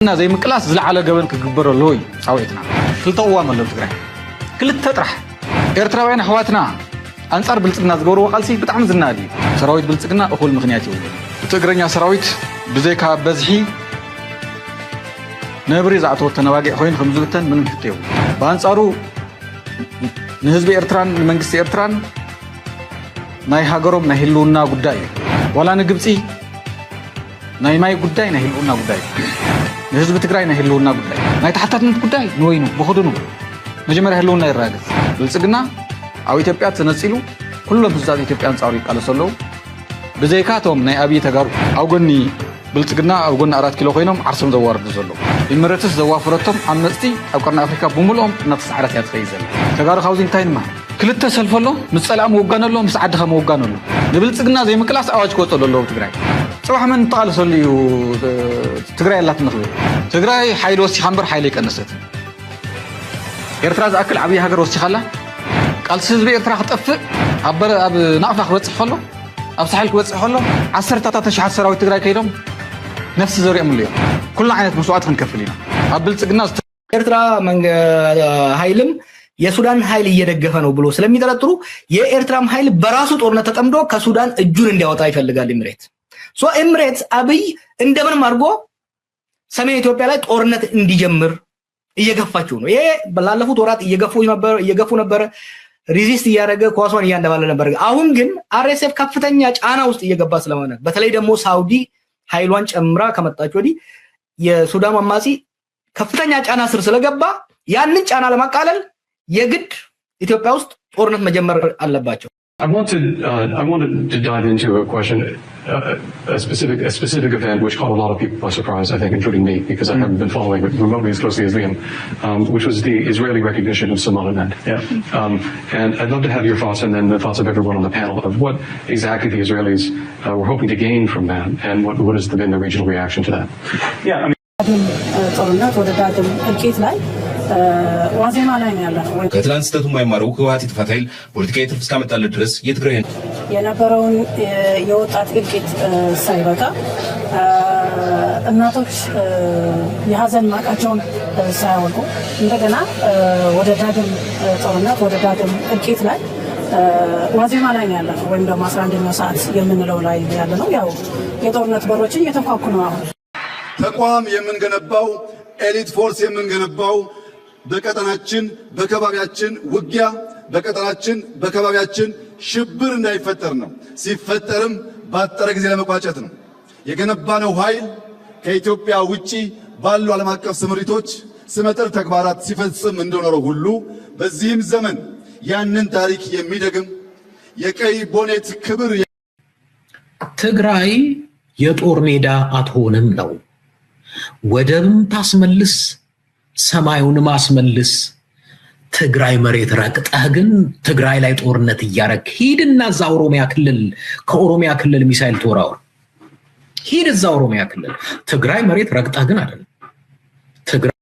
እና ዘይምቅላስ ዝለዓለ ገበን ክግበር ኣለዎ እዩ ፃውዒትና። ክልተ ቅዋም ኣሎ ትግራይ፣ ክልተ ጥራሕ። ኤርትራውያን ኣሕዋትና ኣንጻር ብልጽግና ዝገብርዎ ቃልሲ ብጣዕሚ ዝናድ እዩ። ሰራዊት ብልጽግና እኹል ምኽንያት ይብሉ። እቲ እግረኛ ሰራዊት ብዘይካ በዝሒ ነብሪ ዝኣተወ ተነባጊዕ ኮይኑ ከም ዝብተን ምንም ሕቶ የብሉ። ብኣንጻሩ ንህዝቢ ኤርትራን ንመንግስቲ ኤርትራን ናይ ሃገሮም ናይ ህልውና ጉዳይ እዩ። ዋላ ንግብፂ ናይ ማይ ጉዳይ ናይ ህልውና ጉዳይ እዩ። ንህዝቢ ትግራይ ናይ ህልውና ጉዳይ፣ ናይ ተሓታትነት ጉዳይ ንወይኑ ብኽድኑ መጀመርያ ህልውና ይረጋገፅ። ብልፅግና ኣብ ኢትዮጵያ ተነፂሉ ኩሎም ህዝብታት ኢትዮጵያ ኣንፃሩ ይቃለሱ ኣለዉ። ብዘይካ እቶም ናይ ኣብዪ ተጋሩ ኣብ ጎኒ ብልፅግና ኣብ ጎኒ ኣራት ኪሎ ኮይኖም ዓርሶም ዘዋርዱ ዘለዉ። ኢምረትስ ዘዋፈረቶም ዓመፅቲ ኣብ ቀርኒ ኣፍሪካ ብምልኦም እናተሰዓረት እያ ትኸይድ ዘላ። ተጋሩ ካብዚ እንታይ ንመሃር? ክልተ ሰልፊ ኣሎ፣ ምስ ፀላእ ምውጋን ኣሎ፣ ምስ ዓድኻ ምውጋን ኣሎ። ንብልፅግና ዘይምቅላስ ኣዋጅ ክወፀሉ ኣለዎ ትግራይ። ፅባሕ መን እንተቓለሰሉ እዩ ትግራይ ኣላትና ክብል? ትግራይ ሓይሊ ወሲኻ እምበር ሓይሊ ኣይቀነሰትን። ኤርትራ ዝኣክል ዓብዪ ሃገር ወሲኻላ። ቃልሲ ህዝቢ ኤርትራ ክጠፍእ ኣብ በረ-፣ ኣብ ናቕፋ ክበፅሕ ከሎ፣ ኣብ ሳሕል ክበፅሕ ከሎ ዓሰርታታት ኣሽሓት ሰራዊት ትግራይ ከይዶም ነፍሲ ዘሪኦምሉ እዮም። ኩሉ ዓይነት መስዋዕቲ ክንከፍል ኢና። ኣብ ብልፅግና ዝተ- ኤርትራ መንገ-፣ ኃይልም የሱዳን ኃይል እየደገፈ ነው ብሎ ስለሚጠረጥሩ የኤርትራም ኃይል በራሱ ጦርነት ተጠምዶ ከሱዳን እጁን እንዲያወጣ ይፈልጋል ኤምሬት። ሶ ኤምሬት አብይ እንደምንም አድርጎ ሰሜን ኢትዮጵያ ላይ ጦርነት እንዲጀምር እየገፋችው ነው። ይሄ ላለፉት ወራት እየገፉ ነበር፣ እየገፉ ነበረ። ሪዚስት እያደረገ ኳሷን እያንደባለ ነበር። አሁን ግን አር ኤስ ኤፍ ከፍተኛ ጫና ውስጥ እየገባ ስለሆነ በተለይ ደግሞ ሳውዲ ኃይሏን ጨምራ ከመጣች ወዲህ የሱዳኑ አማጺ ከፍተኛ ጫና ስር ስለገባ ያንን ጫና ለማቃለል የግድ ኢትዮጵያ ውስጥ ጦርነት መጀመር አለባቸው። I wanted, uh, I wanted to dive into a question, uh, a specific, a specific event which caught a lot of people by surprise, I think, including me, because I haven't been following it remotely as closely as Liam, um, which was the Israeli recognition of Somaliland. Yeah. Um, and I'd love to have your thoughts and then the thoughts of everyone on the panel of what exactly the Israelis, uh, were hoping to gain from that and what, what has been the regional reaction to that. Yeah, I mean, ዳግም ጦርነት ወደ ዳግም እልቂት ላይ ዋዜማ ላይ ነው ያለነው። ከትላንት ስህተቱ የማይማረው ህወሓት የጥፋት ኃይል ፖለቲካዊ ትርፍ እስካመጣለት ድረስ የትግራይ የነበረውን የወጣት እልቂት ሳይበቃ እናቶች የሀዘን ማቃቸውን ሳያወልቁ እንደገና ወደ ዳግም ጦርነት ወደ ዳግም እልቂት ላይ ዋዜማ ላይ ነው ያለነው ወይም ደግሞ አስራ አንደኛው ሰዓት የምንለው ላይ ያለነው። ያው የጦርነት በሮችን እየተንኳኩ ነው አሁን። ተቋም የምንገነባው፣ ኤሊት ፎርስ የምንገነባው በቀጠናችን በከባቢያችን ውጊያ፣ በቀጠናችን በከባቢያችን ሽብር እንዳይፈጠር ነው። ሲፈጠርም ባጠረ ጊዜ ለመቋጨት ነው። የገነባነው ኃይል ከኢትዮጵያ ውጪ ባሉ ዓለም አቀፍ ስምሪቶች ስመጥር ተግባራት ሲፈጽም እንደኖረው ሁሉ በዚህም ዘመን ያንን ታሪክ የሚደግም የቀይ ቦኔት ክብር ትግራይ የጦር ሜዳ አትሆንም ነው። ወደብም ታስመልስ፣ ሰማዩንም አስመልስ። ትግራይ መሬት ረግጠህ ግን ትግራይ ላይ ጦርነት እያረግ ሂድና እዛ ኦሮሚያ ክልል ከኦሮሚያ ክልል ሚሳይል ተወራወር። ሂድ እዛ ኦሮሚያ ክልል ትግራይ መሬት ረግጠህ ግን አይደለም ትግራይ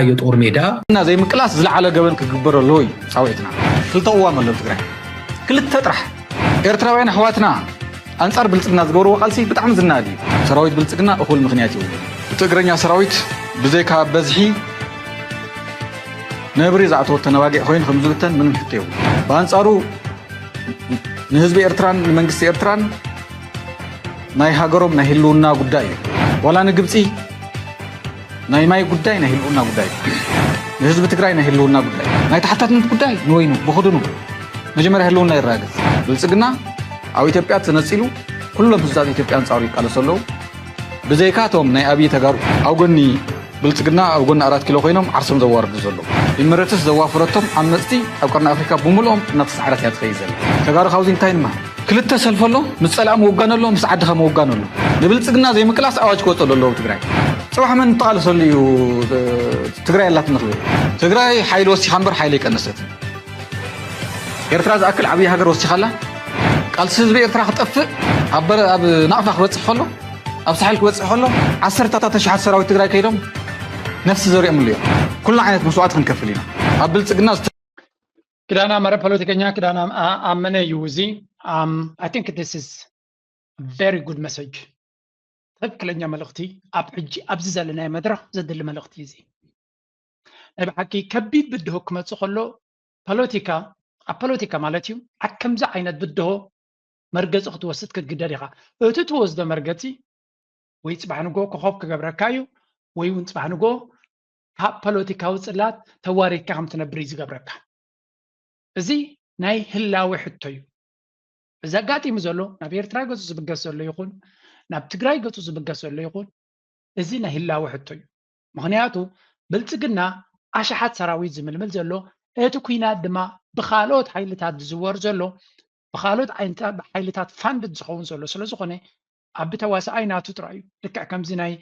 የጦር ሜዳ እና ዘይምቅላስ ዝለዓለ ገበን ክግበር ኣለዎ እዩ ፃውዒትና። ክልተ ቅዋም ኣሎ ትግራይ፣ ክልተ ጥራሕ። ኤርትራውያን ኣሕዋትና ኣንጻር ብልጽግና ዝገብርዎ ቃልሲ ብጣዕሚ ዝናድ እዩ። ሰራዊት ብልጽግና እኹል ምኽንያት ይብሉ። እቲ እግረኛ ሰራዊት ብዘይካ በዝሒ ነብሪ ዝኣተወ ተነባጊዕ ኮይኑ ከም ዝብተን ምንም ሕቶ የብሉ። ብኣንጻሩ ንህዝቢ ኤርትራን ንመንግስቲ ኤርትራን ናይ ሃገሮም ናይ ህልውና ጉዳይ እዩ። ዋላ ንግብጺ ናይ ማይ ጉዳይ ናይ ህልውና ጉዳይ እዩ። ንህዝቢ ትግራይ ናይ ህልውና ጉዳይ፣ ናይ ተሓታትነት ጉዳይ ንወይኑ ብኽድኑ መጀመርያ ህልውና ይረጋገጽ። ብልጽግና ኣብ ኢትዮጵያ ተነጺሉ ኩሎም ህዝብታት ኢትዮጵያ ኣንጻሩ ይቃለሱ ኣለዉ። ብዘይካ እቶም ናይ ኣብዪ ተጋሩ ኣብ ጎኒ ብልጽግና ኣብ ጎኒ ኣራት ኪሎ ኮይኖም ዓርሶም ዘዋርዱ ዘለዉ። ኢምረትስ ዘዋፈረቶም ዓመጽቲ ኣብ ቀርኒ ኣፍሪካ ብምልኦም እናተሰዓረት እያ ትኸይድ ዘላ። ተጋሩ ካብዚ እንታይ ንመሃር? ክልተ ሰልፊ ኣሎ፣ ምስ ጸላእ ምውጋን ኣሎ፣ ምስ ዓድኻ ምውጋን ኣሎ። ንብልጽግና ዘይምቅላስ ኣዋጅ ክወጸሉ ኣለዎ ኣብ ትግራይ። ጽባሕ መን እንተቓለሰሉ እዩ ትግራይ ኣላትና ክብል? ትግራይ ሓይሊ ወሲኻ እምበር ሓይሊ ኣይቀነሰትን። ኤርትራ ዝኣክል ዓብዪ ሃገር ወሲኻላ። ቃልሲ ህዝቢ ኤርትራ ክጠፍእ ኣብ በረ-፣ ኣብ ናቕፋ ክበጽሕ ከሎ፣ ኣብ ሳሕል ክበጽሕ ከሎ ዓሰርታታት ኣሽሓት ሰራዊት ትግራይ ከይዶም ነፍሲ ዘሪኦምሉ እዮም። ኩሉ ዓይነት መስዋዕቲ ክንከፍል ኢና። ኣብ ብልጽግና ዝተ- ክዳና መረ ፖለቲከኛ ክዳና ኣ-፣ ኣመነ እዩ እዚ። Um, I think this is very good message. ትክክለኛ መልእኽቲ ኣብ ሕጂ ኣብዚ ዘለናዮ መድረኽ ዘድሊ መልእኽቲ እዩ። እዚ ናይ ብሓቂ ከቢድ ብድሆ ክመፅእ ከሎ ፖለቲካ ኣብ ፖለቲካ ማለት እዩ ኣብ ከምዚ ዓይነት ብድሆ መርገፂ ክትወስድ ክትግደድ ኢኻ። እቲ ትወስዶ መርገፂ ወይ ፅባሕ ንጎ ኮኸብ ክገብረካ እዩ ወይ እውን ፅባሕ ንጎ ካብ ፖለቲካዊ ፅላት ተዋሪድካ ከም ትነብር እዩ ዝገብረካ። እዚ ናይ ህላወ ሕቶ እዩ። እዚ ኣጋጢሙ ዘሎ ናብ ኤርትራ ገፁ ዝብገስ ዘሎ ይኹን ናብ ትግራይ ገፁ ዝብገስ ዘሎ ይኹን እዚ ናይ ህላወ ሕቶ እዩ። ምኽንያቱ ብልፅግና ኣሽሓት ሰራዊት ዝምልምል ዘሎ እቲ ኩናት ድማ ብካልኦት ሓይልታት ዝዝወር ዘሎ ብካልኦት ሓይልታት ፋንድ ዝኸውን ዘሎ ስለዝኾነ ኣብ ተዋሳኣይ ናቱ ጥራይ እዩ። ልክዕ ከምዚ ናይ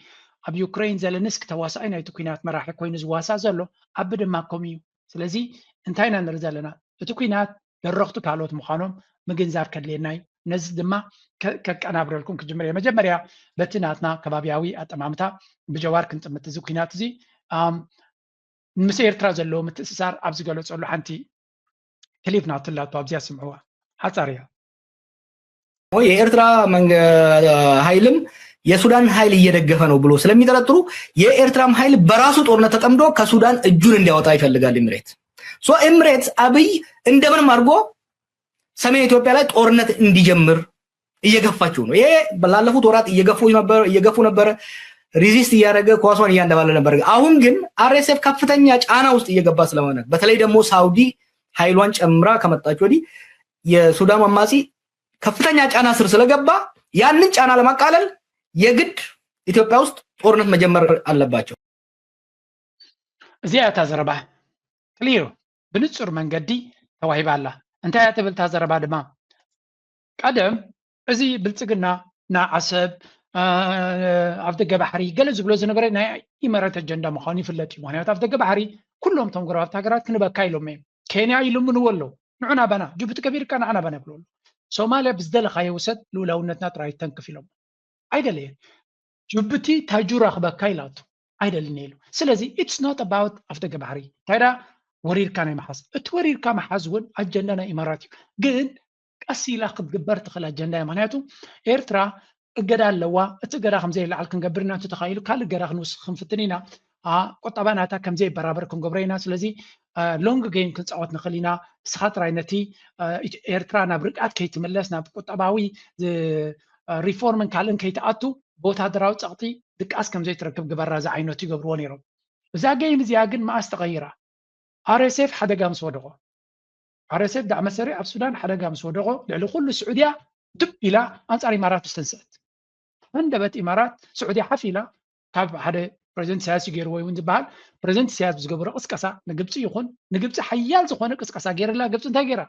ኣብ ዩክሬን ዘለንስክ ተዋሳኣይ ናይቲ ኩናት መራሒ ኮይኑ ዝዋሳእ ዘሎ ኣብ ድማ ከምኡ እዩ። ስለዚ እንታይ ኢና ንርኢ ዘለና? እቲ ኩናት ደረኽቱ ካልኦት ምዃኖም ምግንዛብ ከድልየና እዩ። ነዚ ድማ ከቀናብረልኩም ክጅምር እየ። መጀመርያ በቲ ናትና ከባቢያዊ ኣጠማምታ ብጀዋር ክንጥምት እዚ ኩናት እዚ ምስ ኤርትራ ዘለዎ ምትእስሳር ኣብ ዝገለጸሉ ሓንቲ ክሊፕ ናትላቶ ኣብዚኣ ስምዕዋ ሓጻር እያ። የኤርትራ ኃይልም የሱዳን ኃይል እየደገፈ ነው ብሎ ስለሚጠረጥሩ የኤርትራም ኃይል በራሱ ጦርነት ተጠምዶ ከሱዳን እጁን እንዲያወጣ ይፈልጋል። ኢምሬት ሶ ኢምሬት አብይ እንደምንም አድርጎ ሰሜን ኢትዮጵያ ላይ ጦርነት እንዲጀምር እየገፋችው ነው። ይሄ ላለፉት ወራት እየገፉ ነበር እየገፉ ነበረ። ሪዚስት እያደረገ ኳሷን እያንደባለ ነበር። አሁን ግን አርኤስኤፍ ከፍተኛ ጫና ውስጥ እየገባ ስለሆነ በተለይ ደግሞ ሳውዲ ኃይሏን ጨምራ ከመጣች ወዲህ የሱዳኑ አማጺ ከፍተኛ ጫና ስር ስለገባ ያንን ጫና ለማቃለል የግድ ኢትዮጵያ ውስጥ ጦርነት መጀመር አለባቸው። እዚኣ እታ ዘረባ ክሊር ብንጹር መንገዲ ተዋሂባ ኣላ። እንታይ እያ ትብል እታ ዘረባ ድማ ቀደም እዚ ብልጽግና ንዓሰብ ኣብ ደገ ባሕሪ ገለ ዝብሎ ዝነበረ ናይ ኢመረት ኣጀንዳ ምዃኑ ይፍለጥ እዩ። ምክንያቱ ኣብ ደገ ባሕሪ ኩሎም እቶም ጎረባብቲ ሃገራት ክንበካ ኢሎም እዮም። ኬንያ ይልምንዎ ኣለዉ። ንዑና በና ጅቡቲ ከቢርካ ንዓና በና ይብሉ ኣለዉ። ሶማልያ ብዝደለኻዮ ውሰድ ልኡላውነትና ጥራይ ተንክፍ ኢሎም ኣይደለየን። ጅቡቲ ታጁራ ክበካ ኢላቱ ኣይደልን ኢሉ። ስለዚ it's not about ኣፍደገ ባሕሪ እንታይ ዳ ወሪርካ ናይ መሓዝ እቲ ወሪርካ መሓዝ እውን ኣጀንዳ ናይ ኢማራት እዩ። ግን ቀስ ኢላ ክትግበር ትኽእል ኣጀንዳ እያ። ምክንያቱ ኤርትራ እገዳ ኣለዋ። እቲ እገዳ ከምዘይለዓል ክንገብር ኢና። እንተተኻኢሉ ካልእ እገዳ ክንውስኽ ክንፍትን ኢና። ቁጠባ ናታ ከምዘይበራበር ክንገብሮ ኢና። ስለዚ ሎንግ ጌም ክንፃወት ንኽእል ኢና። ንስኻ ጥራይ ነቲ ኤርትራ ናብ ርግኣት ከይትምለስ ናብ ቁጠባዊ ሪፎርምን ካልእን ከይትኣቱ ብወታደራዊ ፀቕጢ ድቃስ ከምዘይትረክብ ግበራ ዝዓይነቱ ይገብርዎ ነይሮም። እዛ ጌም እዚኣ ግን መኣስ ተቐይራ? ኣርኤስኤፍ ሓደጋ ምስ ወደቖ ኣርኤስኤፍ ዳዕመ ሰሪዕ ኣብ ሱዳን ሓደጋ ምስ ወደቖ ልዕሊ ኩሉ ስዑድያ ድብ ኢላ ኣንፃር ኢማራት ምስ ተንስአት ሃንደበት ኢማራት ስዑድያ ሓፍ ኢላ ካብ ሓደ ፕሬዚደንት ኢሳያስ እዩ ገይርዎ እውን ዝበሃል ፕሬዚደንት ኢሳያስ ብዝገበሮ ቅስቀሳ ንግብፂ ይኹን ንግብፂ ሓያል ዝኾነ ቅስቀሳ ገይርላ ግብፂ እንታይ ገይራ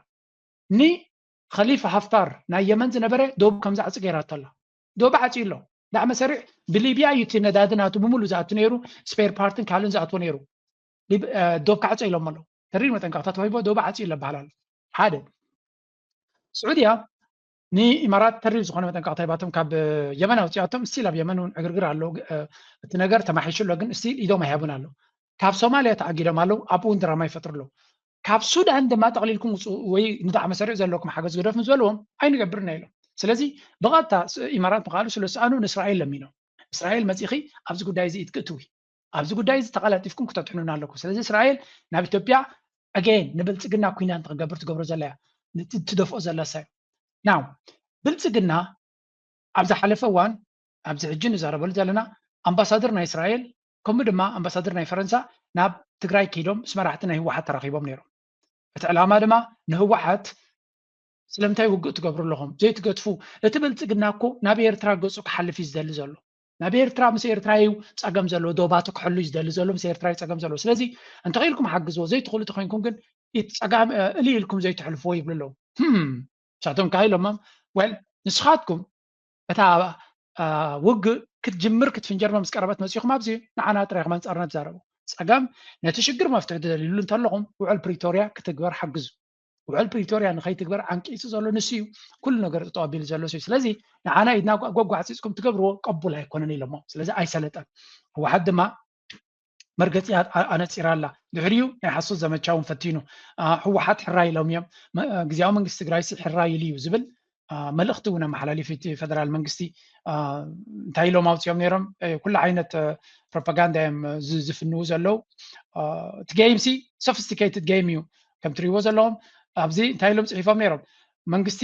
ንኸሊፋ ሃፍታር ናይ የመን ዝነበረ ዶቡ ከም ዝዓፂ ገይራቶ ኣላ። ዶቡ ዓፂ ኣሎ። ዳዕመ ሰሪዕ ብሊብያ እዩ እቲ ነዳዲ ናቱ ብምሉ ዝኣቱ ነይሩ፣ ስፔር ፓርትን ካልእን ዝኣትዎ ነይሩ። ዶብ ክዓፆ ኢሎም ኣለዉ። ተሪር መጠንቀቕታ ተዋሂቦ ዶብ ዓፂ ኣሎ በሃል ኣሎ። ሓደ ስዑድያ ንኢማራት ተሪር ዝኾነ መጠንቀቕታ ሂባቶም ካብ የመን ኣውፅኣቶም ስቲል ኣብ የመን እውን ዕግርግር ኣሎ። እቲ ነገር ተማሒሹ ኣሎ ግን ስቲል ኢዶም ኣይሃቡን ኣለዉ። ካብ ሶማልያ ተኣጊዶም ኣለዉ። ኣብኡ እውን ድራማ ይፈጥሩ ኣለዉ። ካብ ሱዳን ድማ ጠቕሊልኩም ውፅኡ ወይ ንዳዕመ ሰሪዕ ዘለኩም ሓገዝ ግደፍ ምስ በልዎም ኣይንገብርና ኢሎም። ስለዚ ብቐጥታ ኢማራት ምኻሉ ስለ ዝሰኣኑ ንእስራኤል ለሚኖም እስራኤል መፂኺ ኣብዚ ጉዳይ እዚ ኢድ ክእትዊ ኣብዚ ጉዳይ እዚ ተቐላጢፍኩም ክተድሕኑና ኣለኩም። ስለዚ እስራኤል ናብ ኢትዮጵያ ኣገይን ንብልፅግና ኩናት ንክገብር ትገብሮ ዘላ እያ ትደፍኦ ዘላ ሳይ ናው ብልፅግና ኣብ ዝሓለፈ እዋን ኣብዚ ሕጂ ንዛረበሉ ዘለና ኣምባሳደር ናይ እስራኤል ከምኡ ድማ ኣምባሳደር ናይ ፈረንሳ ናብ ትግራይ ከይዶም ምስ መራሕቲ ናይ ህወሓት ተራኺቦም ነይሮም። እቲ ዕላማ ድማ ንህወሓት ስለምንታይ ውግእ ትገብሩ ኣለኹም ዘይትገጥፉ? እቲ ብልፅግና እኮ ናብ ኤርትራ ገፁ ክሓልፍ እዩ ዝደሊ ዘሎ። ናብ ኤርትራ ምስ ኤርትራ እዩ ፀገም ዘለዎ ዶባቱ ክሕሉ እዩ ዝደሊ ዘሎ ምስ ኤርትራ እዩ ፀገም ዘለዎ። ስለዚ እንተኽኢልኩም ሓግዝዎ ዘይትኽእሉ ተኮይንኩም ግን እቲ ፀጋም እሊ ኢልኩም ዘይትሕልፍዎ ይብሉ ኣለዉ። ንሳቶም ከዓ ኢሎሞም well ንስኻትኩም እታ ውግእ ክትጅምር ክትፍንጀር ምስ ቀረበት መፂኹም ኣብዚ ንዓና ጥራይ ኢኹም ኣንፃርና ትዛረቡ። ፀገም ነቲ ሽግር መፍትሒ ትደልይሉ እንተለኹም ውዕል ፕሪቶርያ ክትግበር ሓግዙ። ውዕል ፕሪቶርያ ንኸይትግበር ዓንቂፁ ዘሎ ንሱ እዩ። ኩሉ ነገር ጠጠው ኣቢሉ ዘሎ ንሱ እዩ። ስለዚ ንዓና ኢድና ጓጓ ዓፂፅኩም ትገብርዎ ቀቡል ኣይኮነን ኢሎሞ። ስለዚ ኣይሰለጠን። ህወሓት ድማ መርገፂ ኣነፂራ ኣላ። ድሕሪኡ ናይ ሓሶት ዘመቻ እውን ፈቲኑ ህወሓት ሕራይ ኢሎም እዮም። ግዝያዊ መንግስቲ ትግራይሲ ሕራይ ኢሉ እዩ ዝብል መልእኽቲ እውን ኣመሓላሊፉ እቲ ፈደራል መንግስቲ። እንታይ ኢሎም ኣውፅኦም ነይሮም? ኩሉ ዓይነት ፕሮፓጋንዳ እዮም ዝፍንዉ ዘለዉ። እቲ game ሲ sophisticated game እዩ። ከም ትሪእዎ ዘለኹም ኣብዚ እንታይ ኢሎም ፅሒፎም ነይሮም? መንግስቲ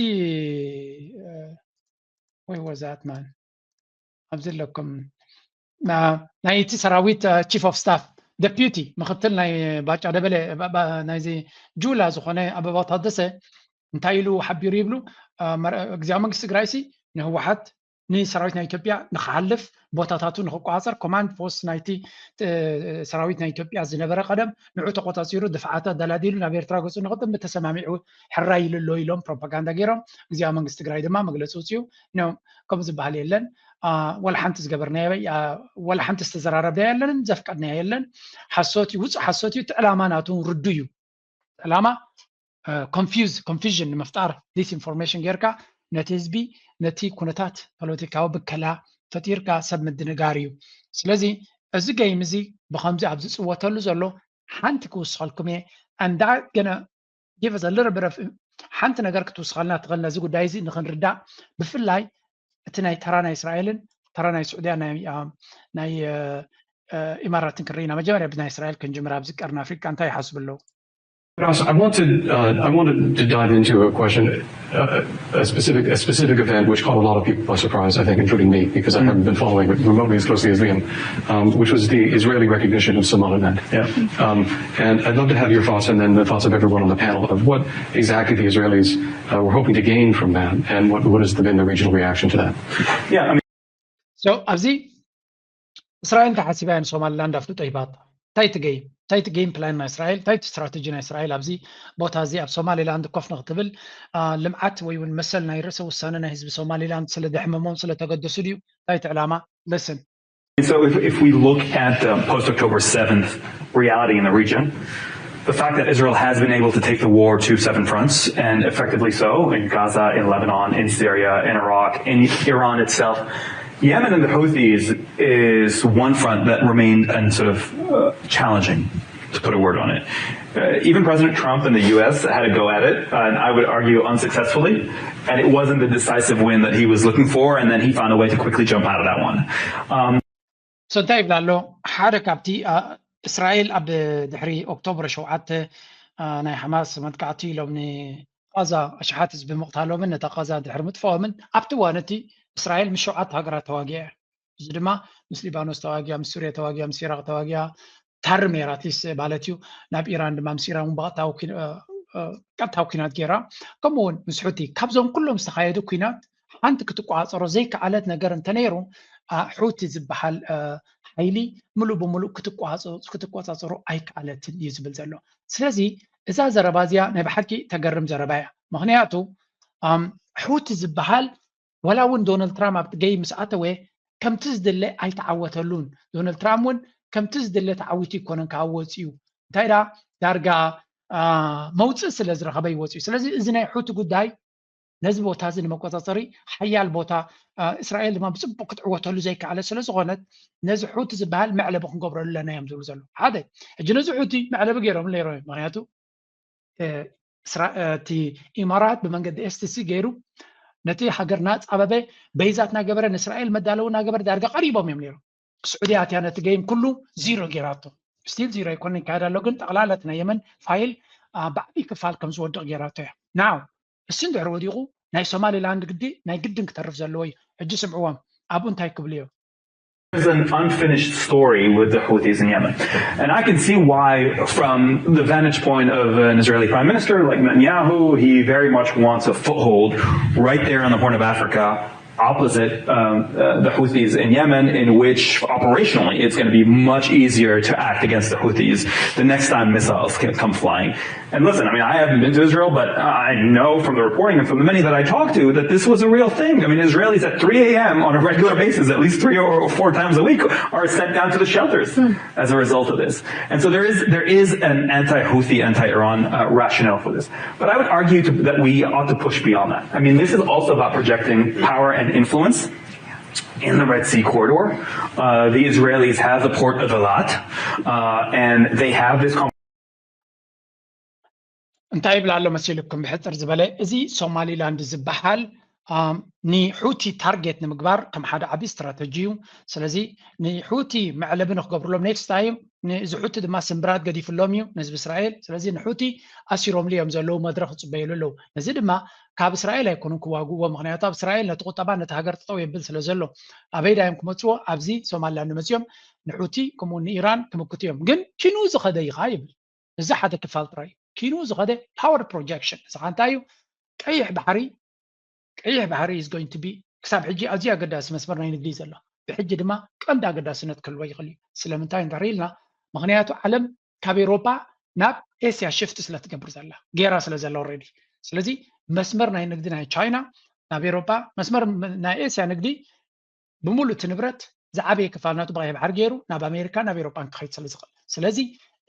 ወይ ወዛት ማን ኣብዚ ኣለኩም ናይቲ ሰራዊት chief of staff፣ deputy ምክትል ናይ ባጫ ደበለ ናይዚ ጁላ ዝኾነ ኣበባው ታደሰ እንታይ ኢሉ ሓቢሩ ይብሉ? ግዜያዊ መንግስቲ ትግራይሲ ንህወሓት ንሰራዊት ናይ ኢትዮጵያ ንክሓልፍ ቦታታቱ ንክቆፃፀር command post ናይቲ ሰራዊት ናይ ኢትዮጵያ ዝነበረ ቀደም ንዑ ተቆፃፂሩ ድፍዓት ኣደላዲሉ ናብ ኤርትራ ገፁ ንክጥምት ተሰማሚዑ ሕራይ ኢሉ ኣሎ ኢሎም ፕሮፓጋንዳ ገይሮም። ግዜያዊ መንግስቲ ትግራይ ድማ መግለፂ ውፅኡ። ከም ዝበሃል የለን። ወላ ሓንቲ ዝገበርናዮ ወላ ሓንቲ ዝተዘራረብናዮ የለንን ዘፍቀድናዮ የለን። ሓሶት እዩ፣ ውፁእ ሓሶት እዩ። እቲ ዕላማ ናቱ ርዱ እዩ። ዕላማ confuse confusion ንምፍጣር disinformation ጌርካ ነቲ ህዝቢ ነቲ ኩነታት ፖለቲካዊ ብከላ ፈጢርካ ሰብ ምድንጋር እዩ። ስለዚ እዚ game እዚ ብከምዚ ኣብ ዝፅወተሉ ዘሎ ሓንቲ ክውስኸልኩም እየ። And that gonna give us a little bit of ሓንቲ ነገር ክትውስኸልና ትኽእል ነዚ ጉዳይ እዚ ንክንርዳእ፣ ብፍላይ እቲ ናይ ተራ ናይ እስራኤልን ተራ ናይ ስዑድያ ናይ ኢማራትን ክንርኢና። መጀመርያ ብናይ እስራኤል ክንጅምር። ኣብዚ ቀርኒ ኣፍሪቃ እንታይ ይሓስቡ ኣለዉ? Ross, I wanted uh, I wanted to dive into a question, uh, a specific a specific event which caught a lot of people by surprise. I think, including me, because I haven't been following it remotely as closely as Liam, um, which was the Israeli recognition of Somaliland. Yeah. Um, and I'd love to have your thoughts, and then the thoughts of everyone on the panel, of what exactly the Israelis uh, were hoping to gain from that, and what what has been the regional reaction to that. Yeah. I mean, so ኣብዚ እስራኤል እንታይ ሓሲባ እያ ንሶማሊላንድ ኣፍልጦ ሂባታ? እንታይ እቲ game እንታይ እቲ game plan ናይ እስራኤል እንታይ እቲ ስትራተጂ ናይ እስራኤል ኣብዚ ቦታ እዚ ኣብ ሶማሊላንድ ኮፍ ንክትብል ልምዓት ወይ እውን መሰል ናይ ርእሰ ውሳነ ናይ ህዝቢ ሶማሊላንድ ስለ ዘሕመሞም ስለ ተገደሱ ድዩ? እንታይ እቲ ዕላማ? Listen. So if, if we look at the post October seventh reality in the region, the fact that Israel has been able to take the war to seven fronts, and effectively so, in Gaza, in Lebanon, in Syria, in Iraq, in Iran itself, Yemen and the Houthis is one front that remained and sort of uh, challenging, to put a word on it. Uh, even President Trump in the U S had a go at it, and I would argue unsuccessfully. And it wasn't the decisive win that he was looking for, and then he found a way to quickly jump out of that one. Um, so እንታይ ይብላ ኣሎ? ሓደ ካብቲ እስራኤል ኣብ ድሕሪ ኦክቶበር ሸውዓተ ናይ ሓማስ መጥቃዕቲ ኢሎም ንቃዛ ኣሽሓት ህዝቢ ምቕታሎምን ነታ ቃዛ ድሕሪ ምጥፍኦምን ኣብቲ እዋን እቲ እስራኤል ምስ ሸውዓተ ሃገራት ተዋጊኣ እያ። እዚ ድማ ምስ ሊባኖስ ተዋጊኣ፣ ምስ ሱርያ ተዋጊኣ፣ ምስ ኢራቅ ተዋጊኣ ታርም ነይራ ኣትሊስት ማለት እዩ። ናብ ኢራን ድማ ምስ ኢራን እውን ብቐጥታዊ ኩን- እ- እ- ቀጥታዊ ኩናት ገይራ። ከምኡ እውን ምስ ሑቲ ካብዞም ኩሎም ዝተኻየዱ ኩናት ሓንቲ ክትቆፃፀሮ ዘይከኣለት ነገር እንተነይሩ አ፣ ሑቲ ዝበሃል አ፣ ሓይሊ ሙሉእ ብሙሉእ ክትቆፃ- ክትቆፃፀሮ ኣይከኣለትን እዩ ዝብል ዘሎ። ስለዚ እዛ ዘረባ እዚኣ ናይ ብሓቂ ተገርም ዘረባ እያ። ምክንያቱ ኣም፣ ሑቲ ዝበሃል ዋላ እውን ዶናልድ ትራምፕ ኣብቲ ገይ ምስ ኣተወ ከምቲ ዝድለ ኣይተዓወተሉን። ዶናልድ ትራምፕ እውን ከምቲ ዝድለ ተዓዊቱ ይኮነን ካብ ወፂኡ እንታይ ዳ ዳርጋ አ፣ መውፅእ ስለ ዝረኸበ ይወፅኡ። ስለዚ እዚ ናይ ሑቲ ጉዳይ ነዚ ቦታ እዚ ንመቆፃፀሪ ሓያል ቦታ አ፣ እስራኤል ድማ ብፅቡቅ ክትዕወተሉ ዘይከኣለ ስለዝኮነት ነዚ ሑቲ ዝበሃል መዕለቢ ክንገብረሉ ኣለና እዮም ዝብሉ ዘለዉ። ሓደ ሕጂ ነዚ ሑቲ መዕለቢ ገይሮም ነይሮም እዮም። ምክንያቱ እ፣ እስራ- እ፣ እቲ ኢማራት ብመንገዲ ኤስቲሲ ገይሩ ነቲ ሃገር ናፃበበ በይዛት ናገበረ ንእስራኤል መዳለዊ ናገበረ ዳርጋ ቀሪቦም እዮም ነይሮም። ስዑዲ ኣትያ ነቲ ገይም ኩሉ ዚሮ ገይራቶ። ስቲል ዚሮ ኣይኮነ ይካየድ ኣሎ ግን ጠቕላላ እቲ ናይ የመን ፋይል አ፣ ብዓብዪ ክፋል ከም ዝወድቕ ገይራቶ እያ። ናው እሱ እንድሕር ወዲቑ ናይ ሶማሊላንድ ግዲ ናይ ግድን ክተርፍ ዘለዎ እዩ። ሕጂ ስምዕዎም ኣብኡ እንታይ ክብሉ እዮም? There's an unfinished story with the Houthis in Yemen. And I can see why, from the vantage point of an Israeli prime minister like Netanyahu, he very much wants a foothold right there on the Horn of Africa, opposite um, uh, the Houthis in Yemen, in which operationally it's going to be much easier to act against the Houthis the next time missiles can come flying. And listen, I mean, I haven't been to Israel, but I know from the reporting and from the many that I talk to that this was a real thing. I mean, Israelis at three a.m. on a regular basis, at least three or four times a week, are sent down to the shelters as a result of this. And so there is there is an anti-Houthi, anti-Iran uh, rationale for this. But I would argue to, that we ought to push beyond that. I mean, this is also about projecting power and influence in the Red Sea corridor. Uh, the Israelis have the port of Eilat, uh, and they have this. እንታይ ይብል ኣሎ መሲልኩም? ብሕፅር ዝበለ እዚ ሶማሊላንድ ዝበሃል ንሑቲ ታርጌት ንምግባር ከም ሓደ ዓብዪ ስትራተጂ እዩ። ስለዚ ንሑቲ መዕለቢ ንክገብርሎም ኔክስት ታይም፣ እዚ ሑቲ ድማ ስምብራት ገዲፍሎም እዩ ንህዝቢ እስራኤል። ስለዚ ንሑቲ ኣሲሮምሉ እዮም ዘለዉ፣ መድረክ ዝፅበይሉ ኣለዉ። ነዚ ድማ ካብ እስራኤል ኣይኮኑን ክዋግእዎ፣ ምክንያቱ ኣብ እስራኤል ነቲ ቁጠባ ነቲ ሃገር ጠጠው የብል ስለ ዘሎ፣ ኣበይ ዳዮም ክመፅዎ? ኣብዚ ሶማሊላንድ መፅዮም ንሑቲ ከምኡ ንኢራን ክምክቱ እዮም። ግን ኪኑ ዝኸደ ኢኻ ይብል። እዚ ሓደ ክፋል ጥራይ እዩ። ኪኑ ዝኸደ ፓወር ፕሮጀክሽን፣ እዚ ከዓ እንታይ እዩ? ቀይሕ ባሕሪ፣ ቀይሕ ባሕሪ is going to be ክሳብ ሕጂ ኣዝዩ ኣገዳሲ መስመር ናይ ንግዲ እዩ ዘሎ። ብሕጂ ድማ ቀንዲ ኣገዳስነት ክህልዎ ይኽእል እዩ። ስለምንታይ እንድሕር ኢልና፣ ምክንያቱ ዓለም ካብ ኤሮፓ ናብ ኤስያ ሽፍት ስለ ትገብር ዘላ፣ ገይራ ስለ ዘላ ኦልሬዲ። ስለዚ መስመር ናይ ንግዲ ናይ ቻይና ናብ ኤሮፓ፣ መስመር ናይ ኤስያ ንግዲ ብምሉእ እቲ ንብረት ዝዓበየ ክፋል ናቱ ብቐይሕ ባሕሪ ገይሩ ናብ ኣሜሪካ ናብ ኤሮፓን ክኸይድ ስለ ዝኽእል። ስለዚ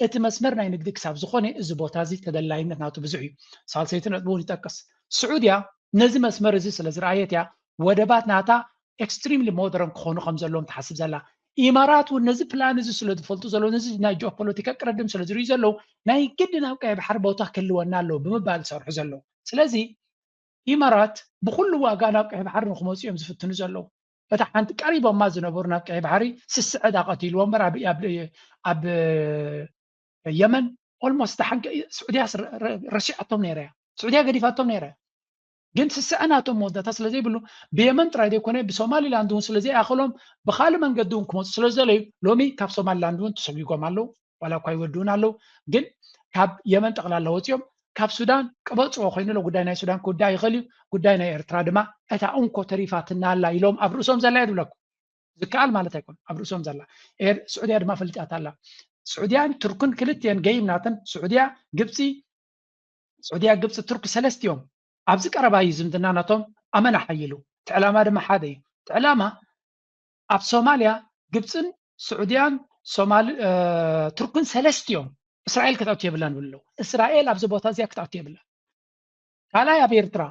እቲ መስመር ናይ ንግዲ ክሳብ ዝኾነ እዚ ቦታ እዚ ተደላይነት ናቱ ብዙሕ እዩ። ሳልሰይቲ ነጥቢ እውን ይጠቅስ። ስዑድያ ነዚ መስመር እዚ ስለ ዝረኣየት እያ ወደባት ናታ ኤክስትሪምሊ ሞደርን ክኾኑ ከም ዘለዎም ትሓስብ ዘላ። ኢማራት እውን ነዚ ፕላን እዚ ስለ ዝፈልጡ ዘለዉ፣ ነዚ ናይ ጂኦፖለቲካ ቅረድም ስለ ዝርእዩ ዘለዉ፣ ናይ ግዲ ናብ ቀይሕ ባሕሪ ቦታ ክህልወና ኣለዎ ብምባል ዝሰርሑ ዘለዉ። ስለዚ ኢማራት ብኩሉ ዋጋ ናብ ቀይሕ ባሕሪ ንክመፁ እዮም ዝፍትኑ ዘለዉ። እታ ሓንቲ ቀሪቦማ ዝነበሩ ናብ ቀይሕ ባሕሪ ስስዐ ዳ ቀቲልዎ እምበር ኣብ፣ ኣብ፣ ኣብ የመን ኦልሞስት ሓንቀ ስዑድያ ስ-፣ ረ-፣ ረሲዓቶም ነይራ እያ። ስዑድያ ገዲፋቶም ነይራ እያ። ግን ስስዐ ናቶም መወዳእታ ስለ ዘይብሉ ብየመን ጥራይ ዘይኮነ ብሶማሊላንድ እውን ስለ ዘይኣኸሎም ብካልእ መንገዲ እውን ክመፁ ስለ ዝደለዩ ሎሚ ካብ ሶማሊላንድ እውን ተሰጒጎም ኣለዉ። ዋላ እኳ ይወድኡን ኣለዉ፣ ግን ካብ የመን ጠቕላላ ወፂኦም ካብ ሱዳን ቅበፅዎ ኮይኑ ኣሎ። ጉዳይ ናይ ሱዳን ክውዳእ ይኽእል እዩ። ጉዳይ ናይ ኤርትራ ድማ እታ እንኮ ተሪፋትና ኣላ ኢሎም ኣብ ርእሶም ዘላ እያ ዝብለኩም። ዝከኣል ማለት ኣይኮን፣ ኣብ ርእሶም ዘላ። ኤር-፣ ስዑድያ ድማ ፈሊጣታ ኣላ። ስዑድያን ቱርክን ክልቲአን ገይም ናተን፣ ስዑድያ፣ ግብፂ፣ ስዑድያ፣ ግብፂ፣ ቱርኪ ሰለስቲኦም ኣብዚ ቀረባ እዩ ዝምድና ናቶም ኣመና ሓይሉ። እቲ ዕላማ ድማ ሓደ እዩ። እቲ ዕላማ ኣብ ሶማልያ ግብፅን ስዑድያን ሶማል-፣ እ፣ ቱርክን ሰለስቲኦም እስራኤል ክትኣቱ የብላን ይብሉ ኣለዉ። እስራኤል ኣብዚ ቦታ እዚኣ ክትኣቱ የብላን። ካልኣይ ኣብ ኤርትራ፣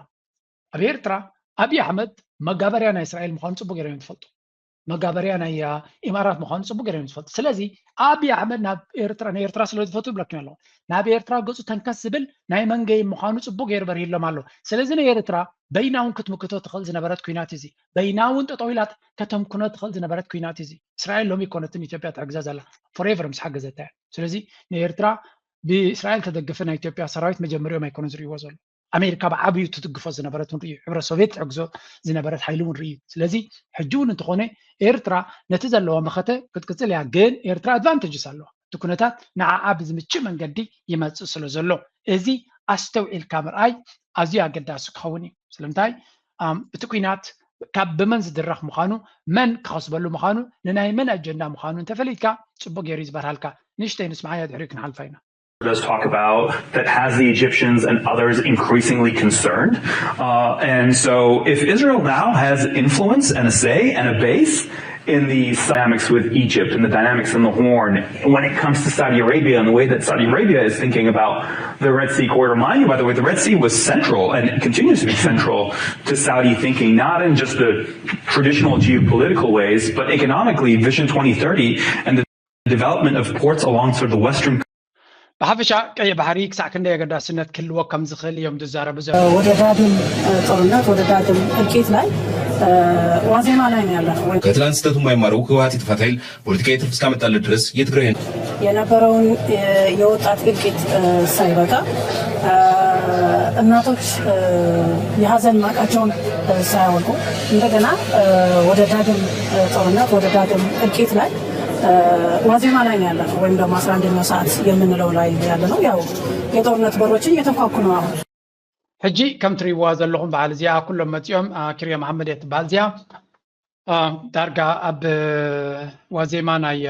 ኣብ ኤርትራ ኣብይ ኣሕመድ መጋበርያ ናይ እስራኤል ምዃኑ ፅቡቅ ገይሮም እዮም ዝፈልጡ። መጋበርያ ናይ፣ አ፣ ኢማራት ምዃኑ ፅቡቅ ገይሮም እዮም ዝፈልጡ። ስለዚ ኣብይ ኣሕመድ ናብ ኤርትራ፣ ንኤርትራ ስለ ዝፈቱ ይብለኩም ኣለኹ። ናብ ኤርትራ ገፁ ተንከስ ዝብል ናይ መንገይ ምዃኑ ፅቡቅ ገይሩ በርሂሎም ኣሎ። ስለዚ ንኤርትራ በይና እውን ክትምክቶ ትኽእል ዝነበረት ኲናት እዚ፣ በይና እውን ጠጠው ኢላ ከተምክኖ ትኽእል ዝነበረት ኲናት እዚ። እስራኤል ሎሚ ኣይኮነትን ኢትዮጵያ ትሕግዛ ዘላ፣ ፎሬቨር ምስ ሓገዘታ እያ። ስለዚ ንኤርትራ ብእስራኤል ተደግፈ ናይ ኢትዮጵያ ሰራዊት መጀመሪኦም ኣይኮኑን ዝርእይዎ ዘሎ። ኣሜሪካ ብዓብዩ ትድግፎ ዝነበረት እውን ርእዩ፣ ሕብረት ሶቪየት ትሕግዞ ዝነበረት ሓይሊ እውን ርእዩ። ስለዚ ሕጂ እውን እንተኾነ ኤርትራ ነቲ ዘለዋ መኸተ ክትቅጽል እያ። ግን ኤርትራ ኣድቫንቴጅስ ኣለዋ። እቲ ኩነታት ንዓኣ ብዝምችእ መንገዲ ይመጽእ ስለ ዘሎ፣ እዚ ኣስተውዒልካ ምርኣይ ኣዝዩ ኣገዳሲ ክኸውን እዩ። ስለምንታይ? ኣም፣ እቲ ኲናት ካብ ብመን ዝድረኽ ምዃኑ፣ መን ክኸስበሉ ምዃኑ፣ ንናይ መን ኣጀንዳ ምዃኑ እንተፈሊጥካ ጽቡቅ ገይሩ እዩ ዝበርሃልካ። ንእሽተይ ንስምዓያ ድሕሪኡ ክንሓልፋ ኢና። does talk about that has the Egyptians and others increasingly concerned. Uh, and so, if Israel now has influence and a say and a base in the dynamics with Egypt and the dynamics in the Horn, when it comes to Saudi Arabia and the way that Saudi Arabia is thinking about the Red Sea corridor, mind you, by the way, the Red Sea was central and it continues to be central to Saudi thinking, not in just the traditional geopolitical ways, but economically, Vision twenty thirty and the development of ports along sort of the western ብሓፈሻ ቀይሕ ባሕሪ ክሳዕ ክንደይ ኣገዳስነት ክህልዎ ከም ዝኽእል እዮም ዝዛረቡ ዘለዉ። ወደ ዳግም ጦርነት፣ ወደ ዳግም እልቂት ላይ ዋዜማ ላይ ነው ያለነው። ከትላንት ስህተቱ የማይማረው ህወሓት የጥፋት ኃይል ፖለቲካዊ ትርፍ እስካመጣለት ድረስ የትግራይ የነበረውን የወጣት እልቂት ሳይበቃ እናቶች የሀዘን ማቃቸውን ሳያወልቁ እንደገና ወደ ዳግም ጦርነት፣ ወደ ዳግም እልቂት ላይ ዋዜማ ላይ ያለ ነው ወይም ደግሞ አስራ አንደኛው ሰዓት የምንለው ላይ ያለ ነው። ያው የጦርነት በሮችን እየተንኳኩ ነው አሁን። ሕጂ ከም ትሪእዋ ዘለኹም በዓል እዚኣ ኩሎም መፂኦም። ኪርያ መሓመድ እያ ትበሃል እዚኣ። ዳርጋ ኣብ ዋዜማ ናይ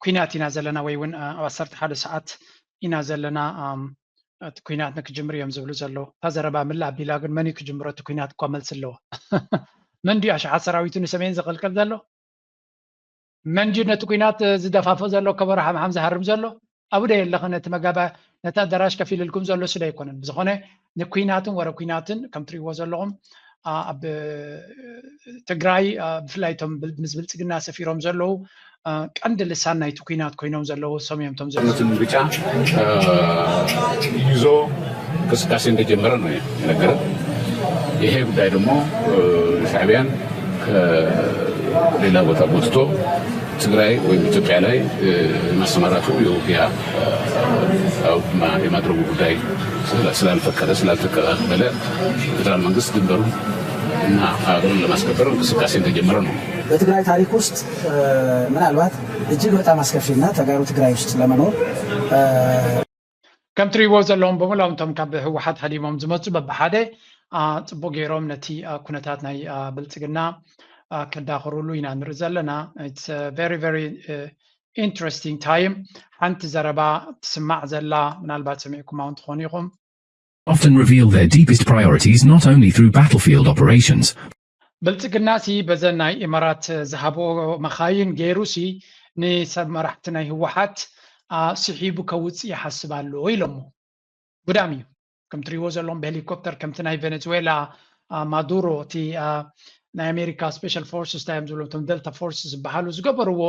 ኩናት ኢና ዘለና ወይ እውን ኣብ ዓሰርተ ሓደ ሰዓት ኢና ዘለና። እቲ ኩናት ንክጅምር እዮም ዝብሉ ዘለዉ። እታ ዘረባ ምልእ ኣቢላ ግን መን እዩ ክጅምሮ እቲ ኩናት እኳ መልሲ ኣለዎ። መን ድዩ ኣሽሓት ሰራዊቱ ንሰሜን ዘቐልቀል ዘሎ? መን ድዩ ነቲ ኩናት ዝደፋፍእ ዘሎ፣ ከበሮ ሓምሓም ዝሃርም ዘሎ? ኣብኡ ዶ የለኽን? ነቲ መጋባ-፣ ነቲ ኣዳራሽ ከፊልልኩም ዘሎ እሱ ዶ ኣይኮነን? ብዝኾነ ንኩናትን ወረ ኩናትን ከም ትሪእዎ ዘለኹም ኣብ ትግራይ ብፍላይ እቶም ምስ ብልፅግና ሰፊሮም ዘለዉ ቀንዲ ልሳን ናይቲ ኩናት ኮይኖም ዘለዉ እሶም እዮም። እቶም ዘለዉ ምርጫ ይዞ እንቅስቃሴ እንደጀመረ ነው የነገረን። ይሄ ጉዳይ ደግሞ ሻዕቢያን ከሌላ ቦታ ጎትቶ ትግራይ ወይም ኢትዮጵያ ላይ ማሰማራቱ የውጊያ የማድረጉ ጉዳይ ስላልፈቀደ ስላልተቀበለ ፌዴራል መንግስት ድንበሩን እና ሀገሩን ለማስከበር እንቅስቃሴ እንደጀመረ ነው። በትግራይ ታሪክ ውስጥ ምናልባት እጅግ በጣም አስከፊና ተጋሩ ትግራይ ውስጥ ለመኖር ከም ትሪእዎ ዘለዎም ብምሎም እቶም ካብ ህወሓት ሃዲሞም ዝመፁ በብሓደ ፅቡቅ ገይሮም ነቲ ኩነታት ናይ ብልፅግና ከዳኽሩሉ ኢና ንርኢ ዘለና። It's very very interesting time። ሓንቲ ዘረባ ትስማዕ ዘላ ምናልባት ሰሚዕኩማ እውን ትኾኑ ኢኹም። Often reveal their deepest priorities not only through battlefield operations. ብልፅግና ሲ በዘን ናይ ኢማራት ዝሃብኦ መኻይን ገይሩ ሲ ንሰብ መራሕቲ ናይ ህወሓት ስሒቡ ከውፅእ ይሓስብ ኣሎ ኢሎሞ። ጉዳም እዩ። ከም ትሪእዎ ዘለኹም ብሄሊኮፕተር ከምቲ ናይ ቬኔዙዌላ ማዱሮ እቲ ናይ ኣሜሪካ ስፔሻል ፎርስስ እንታይ እዮም ዝብሎም እቶም ደልታ ፎርስ ዝበሃሉ ዝገበርዎ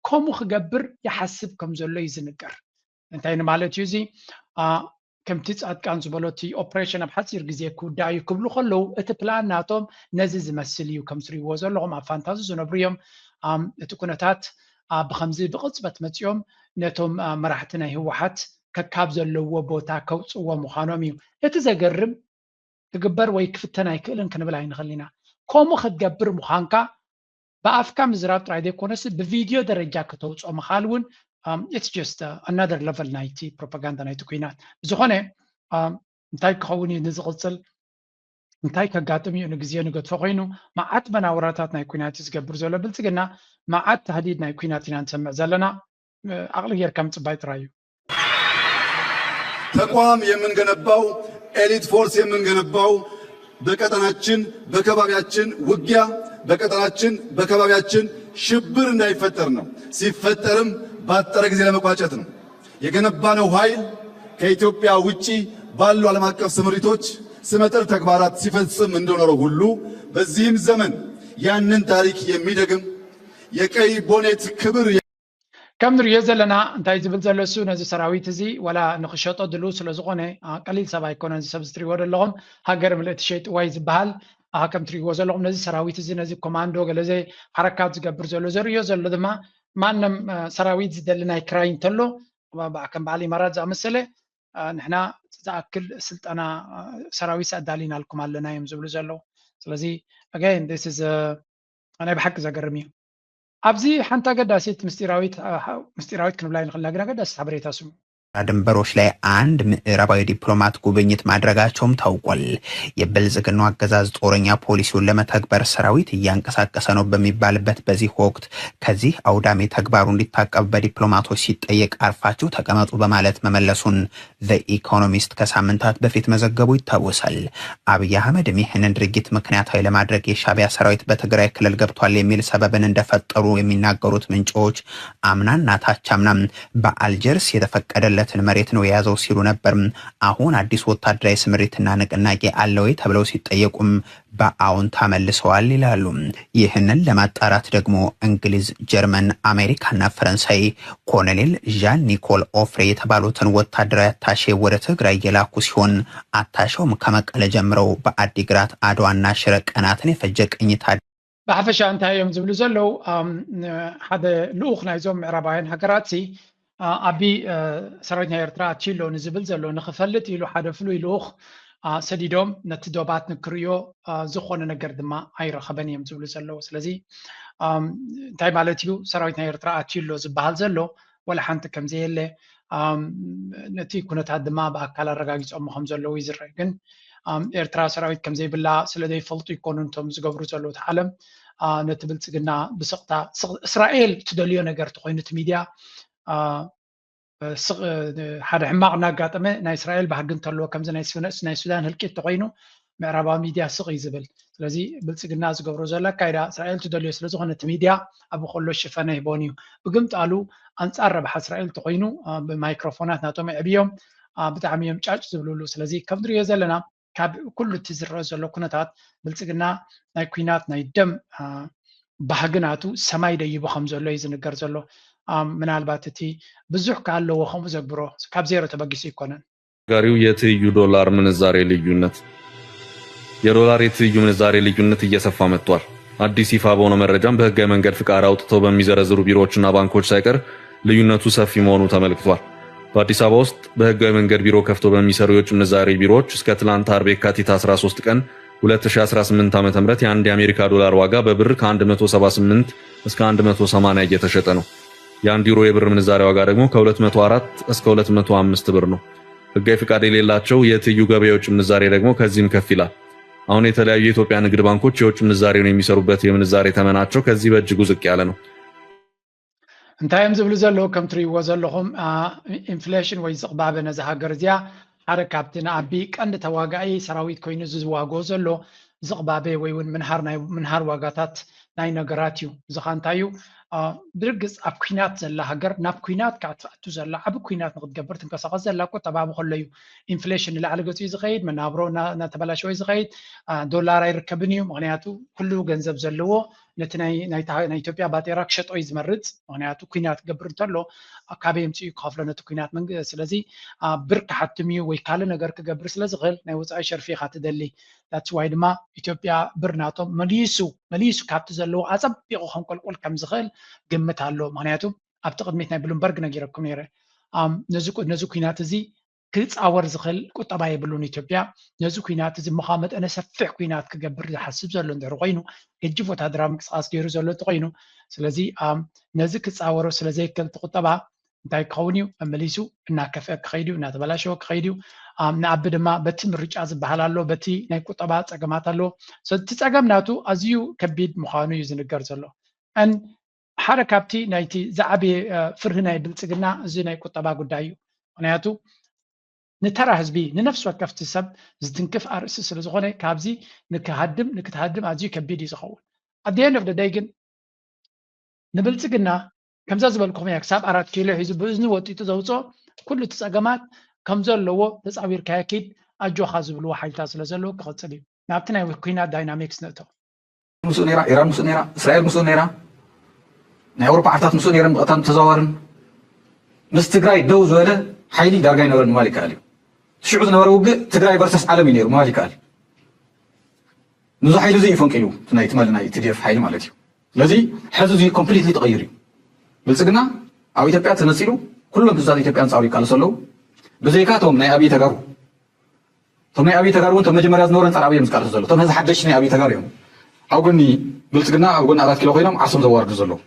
ከምኡ ክገብር ይሓስብ ከም ዘሎ እዩ ዝንገር። እንታይ ንማለት እዩ እዚ? ከምቲ ፃድቃን ዝበሎ እቲ ኦፕሬሽን ኣብ ሓፂር ግዜ ክውዳእ እዩ ክብሉ ከለዉ እቲ ፕላን ናቶም ነዚ ዝመስል እዩ። ከም ትሪእዎ ዘለኹም ኣብ ፋንታዚ ዝነብሩ እዮም። እቲ ኩነታት ብከምዚ ብቕፅበት መፂኦም ነቶም መራሕቲ ናይ ህወሓት ከካብ ዘለዎ ቦታ ከውፅዎ ምዃኖም እዩ። እቲ ዘገርም ክግበር ወይ ክፍተን ኣይክእልን ክንብል ኣይንኽእል ኢና። ከምኡ ክትገብር ምዃንካ ብኣፍካ ምዝራብ ጥራይ ዘይኮነስ ብቪድዮ ደረጃ ከተውፅኦ ምኻል እውን it's just another level ናይቲ ፕሮፓጋንዳ ናይቲ ኩናት። ብዝኾነ እንታይ ክኸውን እዩ ንዝቕፅል እንታይ ከጋጥም እዩ ንግዜ ንገድፎ ኮይኑ መዓት መናውራታት ናይ ኩናት ዝገብር ዘሎ ብልፅግና መዓት ታህዲድ ናይ ኩናት ኢና ንሰምዕ ዘለና። ዓቕሊ ጌርካ ምፅባይ ጥራይ እዩ። ተቋም የምንገነባው ኤሊት ፎርስ የምንገነባው በቀጠናችን በከባቢያችን ውጊያ በቀጠናችን በከባቢያችን ሽብር እንዳይፈጠር ነው። ሲፈጠርም ባጠረ ጊዜ ለመቋጨት ነው። የገነባነው ኃይል ከኢትዮጵያ ውጪ ባሉ ዓለም አቀፍ ስምሪቶች ስመጥር ተግባራት ሲፈጽም እንደኖረው ሁሉ በዚህም ዘመን ያንን ታሪክ የሚደግም የቀይ ቦኔት ክብር ከም ንሪኦ ዘለና እንታይ ዝብል ዘሎ እሱ ነዚ ሰራዊት እዚ ዋላ ንክሸጦ ድልው ስለ ዝኾነ ቀሊል ሰብ ኣይኮነን። እዚ ሰብ ዝትሪዎ ዘለኹም ሃገር ምልእቲ ሸይጥዋ እዩ ዝበሃል። ከም ትሪእዎ ዘለኹም ነዚ ሰራዊት እዚ ነዚ ኮማንዶ ገለዘ ሓረካት ዝገብር ዘሎ ዘርእዮ ዘሎ ድማ ማንም ሰራዊት ዝደሊ ናይ ክራይ እንተሎ ከም በዓል ኢማራት ዝኣመሰለ ንሕና ዝኣክል ስልጠና ሰራዊት ኣዳሊናልኩም ኣለና እዮም ዝብሉ ዘለዉ። ስለዚ again this is ናይ ብሓቂ ዘገርም እዩ። ኣብዚ ሓንቲ ኣገዳሲት ምስጢራዊት ምስጢራዊት ክንብላ ንኽእል ግን ኣገዳሲት ሓበሬታ ስሙ። ድንበሮች ላይ አንድ ምዕራባዊ ዲፕሎማት ጉብኝት ማድረጋቸውም ታውቋል። የብልጽግናው አገዛዝ ጦረኛ ፖሊሲውን ለመተግበር ሰራዊት እያንቀሳቀሰ ነው በሚባልበት በዚህ ወቅት ከዚህ አውዳሚ ተግባሩ እንዲታቀብ በዲፕሎማቶች ሲጠየቅ አርፋችሁ ተቀመጡ በማለት መመለሱን The Economist ከሳምንታት በፊት መዘገቡ ይታወሳል። አብይ አህመድም ይህንን ድርጊት ምክንያታዊ ለማድረግ የሻዕቢያ ሰራዊት በትግራይ ክልል ገብቷል የሚል ሰበብን እንደፈጠሩ የሚናገሩት ምንጮች አምናና ታቻምና በአልጀርስ የተፈቀደለትን መሬት ነው የያዘው ሲሉ ነበር። አሁን አዲስ ወታደራዊ ስምሪትና ንቅናቄ አለ ወይ ተብለው ሲጠየቁም በአዎንታ መልሰዋል ይላሉ። ይህንን ለማጣራት ደግሞ እንግሊዝ፣ ጀርመን፣ አሜሪካና ፈረንሳይ ኮሎኔል ዣን ኒኮል ኦፍሬ የተባሉትን ወታደራዊ አታሼ ወደ ትግራይ የላኩ ሲሆን አታሼውም ከመቀለ ጀምረው በአዲግራት፣ አድዋና ሽረ ቀናትን የፈጀ ቅኝት ብሓፈሻ እንታይ እዮም ዝብሉ ዘለዉ? ሓደ ልኡኽ ናይዞም ምዕራባውያን ሃገራት ሲ ኣቢ ሰራዊት ናይ ኤርትራ ኣትዩ ኣሎ ንዝብል ዘሎ ንክፈልጥ ኢሉ ሓደ ፍሉይ ልኡኽ ሰዲዶም ነቲ ዶባት ንክርእዮ ዝኾነ ነገር ድማ ኣይረኸበን እዮም ዝብሉ ዘለዉ። ስለዚ እንታይ ማለት እዩ ሰራዊት ናይ ኤርትራ ኣትዩ ኣሎ ዝበሃል ዘሎ ወላ ሓንቲ ከምዘየለ ነቲ ኩነታት ድማ ብኣካል ኣረጋጊፆሞ ከም ዘለዉ ይዝረእ። ግን ኤርትራ ሰራዊት ከምዘይብላ ስለ ዘይፈልጡ ይኮኑ እንቶም ዝገብሩ ዘለዉ እቲ ዓለም ነቲ ብልፅግና ብስቕታ እስራኤል ትደልዮ ነገር ተኮይኑ እቲ ሚድያ ሓደ ሕማቕ እናጋጠመ ናይ እስራኤል ባህጊ እንተለዎ ከምዚ ናይ ሱዳን ህልቂት ተኮይኑ ምዕራባዊ ሚድያ ስቕ እዩ ዝብል። ስለዚ ብልፅግና ዝገብሮ ዘሎ ኣካይዳ እስራኤል ትደልዮ ስለዝኮነ እቲ ሚድያ ኣብ ከሎ ሽፈነ ይህቦን እዩ። ብግምጣሉ ኣንፃር ረብሓ እስራኤል ተኮይኑ ብማይክሮፎናት ናቶም የዕብዮም ብጣዕሚ እዮም ጫጭ ዝብልሉ። ስለዚ ከም ንሪኦ ዘለና ካብ ኩሉ እቲ ዝረአ ዘሎ ኩነታት ብልፅግና ናይ ኩናት ናይ ደም ባህጊ ናቱ ሰማይ ደይቡ ከም ዘሎ እዩ ዝንገር ዘሎ። ምናልባት እቲ ብዙሕ ከኣለዎ ከምኡ ዘግብሮ ካብ ዜሮ ተበጊሱ ኣይኮነን። ጋሪው የትይዩ ዶላር ምንዛሬ ልዩነት የዶላር የትይዩ ምንዛሬ ልዩነት እየሰፋ መጥቷል። አዲስ ይፋ በሆነው መረጃም በህጋዊ መንገድ ፍቃድ አውጥተው በሚዘረዝሩ ቢሮዎችና ባንኮች ሳይቀር ልዩነቱ ሰፊ መሆኑ ተመልክቷል። በአዲስ አበባ ውስጥ በህጋዊ መንገድ ቢሮ ከፍተው በሚሰሩ የውጭ ምንዛሬ ቢሮዎች እስከ ትላንት አርብ የካቲት አስራ ሶስት ቀን ሁለት ሺ አስራ ስምንት ዓመተ ምህረት የአንድ የአሜሪካ ዶላር ዋጋ በብር ከአንድ መቶ ሰባ ስምንት እስከ አንድ መቶ ሰማንያ እየተሸጠ ነው። የአንድ ዩሮ የብር ምንዛሬ ዋጋ ደግሞ ከሁለት መቶ አራት እስከ ሁለት መቶ አምስት ብር ነው። ህጋዊ ፍቃድ የሌላቸው የትይዩ ገበያ የውጭ ምንዛሬ ደግሞ ከዚህም ከፍ ይላል። አሁን የተለያዩ የኢትዮጵያ ንግድ ባንኮች የውጭ ምንዛሬውን የሚሰሩበት የምንዛሬ ተመናቸው ከዚህ በእጅጉ ዝቅ ያለ ነው። እንታይ እዮም ዝብሉ ዘለዉ? ከም ትርእይዎ ዘለኹም ኢንፍሌሽን ወይ ዝቕባበ ነዚ ሃገር እዚኣ ሓደ ካብቲ ንኣቢ ቀንዲ ተዋጋኢ ሰራዊት ኮይኑ ዝዋግኦ ዘሎ ዝቕባበ ወይ እውን ምንሃር ናይ ምንሃር ዋጋታት ናይ ነገራት እዩ። እዚ ኸ እንታይ እዩ? ብርግፅ ኣብ ኩናት ዘላ ሃገር ናብ ኩናት ክትኣቱ ዘላ ዓብ ኩናት ንክትገብር ትንቀሳቐስ ዘላ ቁጠባ ብከሎ እዩ። ኢንፍሌሽን ንላዕሊ ገፂኡ ዝኸይድ፣ መናብሮ እናተበላሸወ ዝኸይድ፣ ዶላር ኣይርከብን እዩ። ምክንያቱ ኩሉ ገንዘብ ዘለዎ ነቲ ናይ ኢትዮጵያ ባጤራ ክሸጦ እዩ ዝመርፅ። ምክንያቱ ኩናት ክገብር እንተሎ ካበይ የምፅኡ ክኸፍሎ ነቲ ኩናት መንግ ስለዚ ብር ክሓትም እዩ ወይ ካልእ ነገር ክገብር ስለዝኽእል ናይ ወፃኢ ሸርፊ ኢኻ ትደሊ። That's why ድማ ኢትዮጵያ ብር ናቶም መሊሱ መሊሱ ካብቲ ዘለዎ ኣፀቢቑ ከንቆልቆል ከም ዝኽእል ግምት ኣሎ። ምክንያቱ ኣብቲ ቅድሚት ናይ ብሉምበርግ ነጊረኩም ነይረ። ነዚ ኩናት እዚ ክፃወር ዝኽእል ቁጠባ የብሉን ኢትዮጵያ። ነዚ ኩናት እዚ ምዃ መጠነ ሰፊሕ ኩናት ክገብር ዝሓስብ ዘሎ እንድሕር ኮይኑ፣ ገጅፍ ወታደራዊ ምንቅስቃስ ገይሩ ዘሎ እንተኮይኑ፣ ስለዚ ነዚ ክፃወሮ ስለዘይክእል እቲ ቁጠባ እንታይ ክኸውን እዩ? መመሊሱ እናከፍአ ክኸይድ እዩ፣ እናተበላሸወ ክኸይድ እዩ። ንኣቢ ድማ በቲ ምርጫ ዝበሃል ኣሎ፣ በቲ ናይ ቁጠባ ፀገማት ኣሎ። እቲ ፀገም ናቱ ኣዝዩ ከቢድ ምዃኑ እዩ ዝንገር ዘሎ። ሓደ ካብቲ ናይቲ ዝዓበየ ፍርሂ ናይ ብልፅግና እዚ ናይ ቁጠባ ጉዳይ እዩ። ምክንያቱ ንተራ ህዝቢ ንነፍሲ ወከፍቲ ሰብ ዝትንክፍ ኣርእስቲ ስለዝኾነ ካብዚ ንክሃድም ንክትሃድም ኣዝዩ ከቢድ እዩ ዝኸውን። ኣደየን ኦፍ ደይ ግን ንብልፅግና ከምዛ ዝበልኩም እያ ክሳብ ኣራት ኪሎ ሒዙ ብእዝኒ ወጢጡ ዘውፅኦ ኩሉ እቲ ፀገማት ከም ዘለዎ ተፃዊርካዮ ኪድ ኣጆኻ ዝብልዎ ሓይልታት ስለ ዘለዉ ክቕፅል እዩ። ናብቲ ናይ ኩናት ዳይናሚክስ ንእቶ። ምስኡ ነይራ፣ ኢራን ምስኡ ነይራ፣ እስራኤል ምስኡ ነይራ። ናይ ኣውሮፓ ዓርታት ምስኡ ነይረን ብቐጥታን ተዘዋዋርን። ምስ ትግራይ ደው ዝበለ ሓይሊ ዳርጋ ኣይነበረን ምባል ይከኣል እዩ። ሽዑ ዝነበረ ውግእ ትግራይ ቨርሰስ ዓለም እዩ ነይሩ ምባል ይከኣል። ንዚ ሓይሊ እዚ እዩ ፈንቂሉ እቲ ናይ ትማሊ ናይ ቲ ዲ ኤፍ ሓይሊ ማለት እዩ። ስለዚ ሕዚ እዚ ኮምፕሊትሊ ተቐይሩ እዩ። ብልፅግና ኣብ ኢትዮጵያ ተነፂሉ ኩሎም ህዝብታት ኢትዮጵያ ኣንፃሩ ይቃለሱ ኣለዉ። ብዘይካ እቶም ናይ ኣብይ ተጋሩ እቶም ናይ ኣብይ ተጋሩ እውን እቶም መጀመርያ ዝነበሩ ኣንፃር ኣብይ እዮም ዝቃለሱ ዘለዉ። እቶም ሕዚ ሓደሽቲ ናይ ኣብይ ተጋሩ እዮም ኣብ ጎኒ ብልፅግና ኣብ ጎኒ ኣራት ኪሎ ኮይኖም ዓሶም ዘዋርዱ ዘለዉ።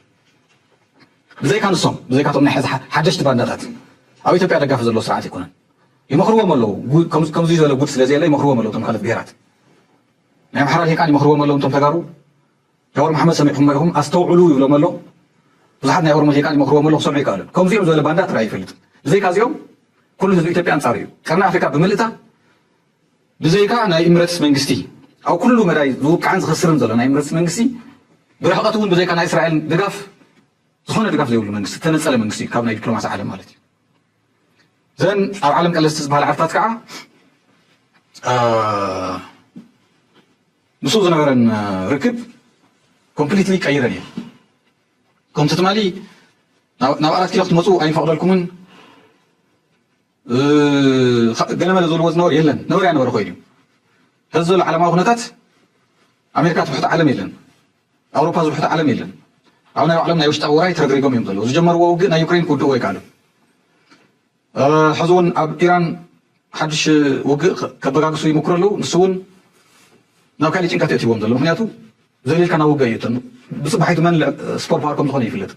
ብዘይካ ንሶም ብዘይካ እቶም ናይ ሕዚ ሓደሽቲ ባንዳታት ኣብ ኢትዮጵያ ደጋፊ ዘለዉ ስርዓት ኣይኮነን። ይመኽርዎም ኣለዉ። ከምዚ ዝበለ ጉድ ስለ ዘየለ ይመኽርዎም ኣለዉ እቶም ካልኦት ብሄራት። ናይ ኣምሓራ ልሂቃን ይመኽርዎም ኣለዉ እቶም ተጋሩ። ጃዋር መሓመድ ሰሚዕኹሞ ኢኹም ኣስተውዕሉ ይብሎም ኣሎ። ብዙሓት ናይ ኦሮሞ ልሂቃን ይመኽርዎም ኣለዉ ክሰምዑ ይከኣሉ። ከምዚኦም ዝበለ ባንዳ ትራይ ይፈልጥ። ብዘይካ እዚኦም ኩሉ ህዝቢ ኢትዮጵያ ኣንፃሩ እዩ። ቀርኒ ኣፍሪካ ብምልእታ ብዘይካ ናይ ኢምረትስ መንግስቲ ኣብ ኩሉ መዳይ ዝውቃዕን ዝኸስርን ዘሎ ናይ ኢምረትስ መንግስቲ ብርሕቀት እውን ብዘይካ ናይ እስራኤል ድጋፍ ዝኾነ ድጋፍ ዘይብሉ መንግስቲ ተነፀለ መንግስቲ ካብ ናይ ዲፕሎማሲ ዓለም ማለት እዩ። ዘን ኣብ ዓለም ቀለስቲ ዝበሃል ዓርታት ከዓ ምስኡ ዝነበረን ርክብ ኮምፕሊትሊ ቀይረን እየን። ከምቲ ትማሊ ናብ ኣራት ኪሎ ክትመፁ ኣይንፈቕደልኩምን ገለመለ ዝብልዎ ዝነበሩ የለን። ነበር ያነበረ ኮይኑ እዩ። ሕዚ ዘሎ ዓለማዊ ኩነታት ኣሜሪካ ትውሕጥ ዓለም የለን፣ ኣውሮፓ ዝውሕጥ ዓለም የለን። ኣብ ናይ ባዕሎም ናይ ውሽጣዊ ውራይ ተረግሪጎም እዮም ዘለዉ። ዝጀመርዎ ውግእ ናይ ዩክሬን ክውድእዎ ኣይከኣሉን። ሕዚ እውን ኣብ ኢራን ሓድሽ ውግእ ከበጋግሱ ይምክሩ ኣለዉ። ንሱ እውን ናብ ካሊእ ጭንቀት የእትዎም ዘሎ። ምክንያቱ ዘሊልካ ናብ ውግእ እዩ። ብፅባሒቱ መን ሱፐር ፓወር ከም ዝኾነ ይፍለጥ።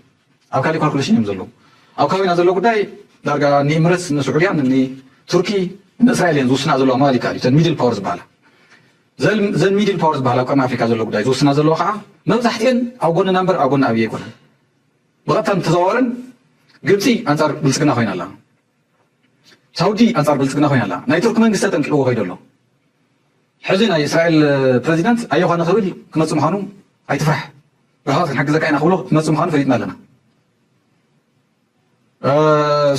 ኣብ ካሊእ ካልኩሌሽን እዮም ዘለዉ። ኣብ ከባቢና ዘሎ ጉዳይ ዳርጋ ንኢምረትስ ንስዑድያን ንቱርኪ ንእስራኤል እየን ዝውስና ዘለዋ ማለት ይከኣል እዩ። እተን ሚድል ፓወር ዝበሃላ ዘን ሚድል ፓወር ዝበሃላ ኣብ ቀርኒ ኣፍሪካ ዘሎ ጉዳይ ዝውስና ዘለዋ ከዓ መብዛሕትኤን ኣብ ጎንና እምበር ኣብ ጎኒ ኣብይ ኣይኮነን። ብቐጥታን ተዘዋወረን ግብፂ ኣንፃር ብልፅግና ኮይና ኣላ። ሳውዲ ኣንፃር ብልፅግና ኮይና ኣላ። ናይ ቱርክ መንግስቲ ተጠንቂቕዎ ከይዱ ኣሎ። ሕዚ ናይ እስራኤል ፕረዚደንት ኣዮኻ ንክብል ክመፅእ ምዃኑ ኣይትፍራሕ፣ ብርሕቐት ክንሕግዘካ ኢና ክብሎ ክመፅእ ምዃኑ ፈሊጥና ኣለና።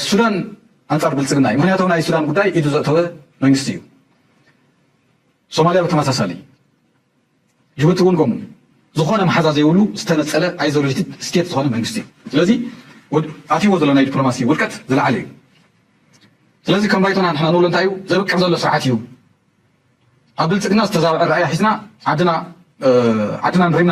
ሱዳን ኣንፃር ብልፅግና እዩ። ምክንያቱ ናይ ሱዳን ጉዳይ ኢዱ ዘእተወ መንግስቲ እዩ። ሶማልያ ብተመሳሳሊ። ጅቡቲ እውን ከምኡ ዝኾነ መሓዛ ዘይብሉ ዝተነፀለ ኣይዞሌትድ ስቴት ዝኾነ መንግስቲ እዩ። ስለዚ ኣትይዎ ዘሎ ናይ ዲፕሎማሲ ውድቀት ዝለዓለ እዩ። ስለዚ ከም ባይቶና ንሕና ንብሎ እንታይ እዩ ዘብቅዕ ዘሎ ስርዓት እዩ። ኣብ ብልፅግና ዝተዛበዐ ራእይ ሒዝና ዓድና ዓድና ንርኢ